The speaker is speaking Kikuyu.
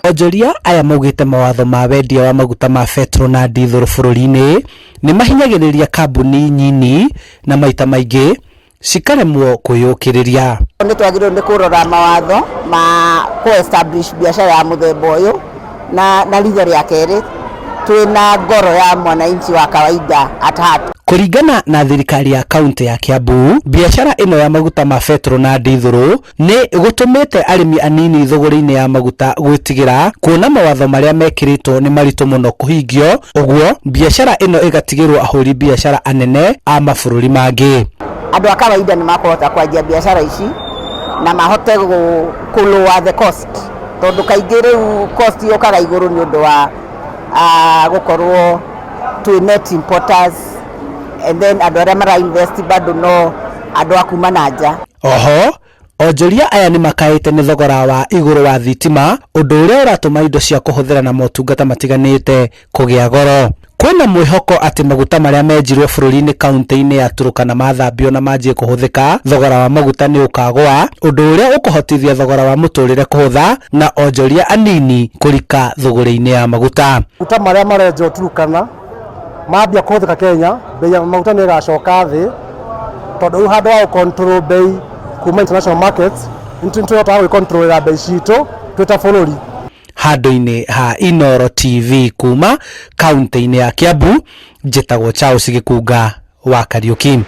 Onjoria aya maugĩte mawatho ma wendia wa maguta ma betũrũ na ndithũrũ bũrũri-inĩ nĩ mahinyagĩrĩria kambuni nyini na maita maingĩ cikaremwo kwĩyũkĩrĩria. Nĩ twagĩrĩirwo nĩ kũrora mawatho ma kũ establish biacara ya mũthemba ũyũ na, na ritho rĩa kerĩ twĩna ngoro ya mwananchi wa kawaida at heart. Kũringana na thirikari ya kaunti ya Kiambu, biacara ĩno ya maguta ma betũrũ na ndithũrũ nĩ gũtũmĩte arĩmi anini thũgũrĩ-inĩ ya maguta gwĩtigĩra kuona mawatho marĩa mekĩrĩtwo nĩ maritũ mũno kũhingio, ũguo biacara ĩno ĩgatigĩrwo ahũri biacara anene a mabũrũri mangĩ. Andũ a kawaida nĩ makũhota kwanjia biacara ici na mahote kũ lower the cost tondũ kaingĩ rĩu cost yũkaga igũrũ nĩ ũndũ wa gũkorwo twĩ net importers and then andũ arĩa mara invest bado no andũ a kuma na nja. Oho, onjoria aya nĩ makaĩte nĩ thogora wa igũrũ wa thitima, ũndũ ũrĩa ũratũma indo cia kũhũthĩra na motungata matiganĩte kũgĩa goro. Kwĩna mwĩhoko atĩ maguta marĩa menjirwo bũrũri-inĩ kaunti-inĩ ya Turkana mathambio na manjie kũhũthĩka, thogora wa maguta nĩ ũkagũa, ũndũ ũrĩa ũkũhotithia thogora wa mũtũrĩre kũhũtha na onjoria anini kũrika thũgũrĩ-inĩ ya maguta. Maguta marĩa marenjwo Turkana mambia kũhũthĩka Kenya, bei ya maguta nĩ ĩgacoka thĩ, tondũ rĩu handũ ha gũ control bei kuma international markets, nĩ tũhotaga gwĩ-control bei citũ twĩ ta bũrũri. Handũ-inĩ ha Inooro TV kuma kaunti-inĩ ya Kiambu, njĩtagwo Charles Gĩkunga wa Kariuki.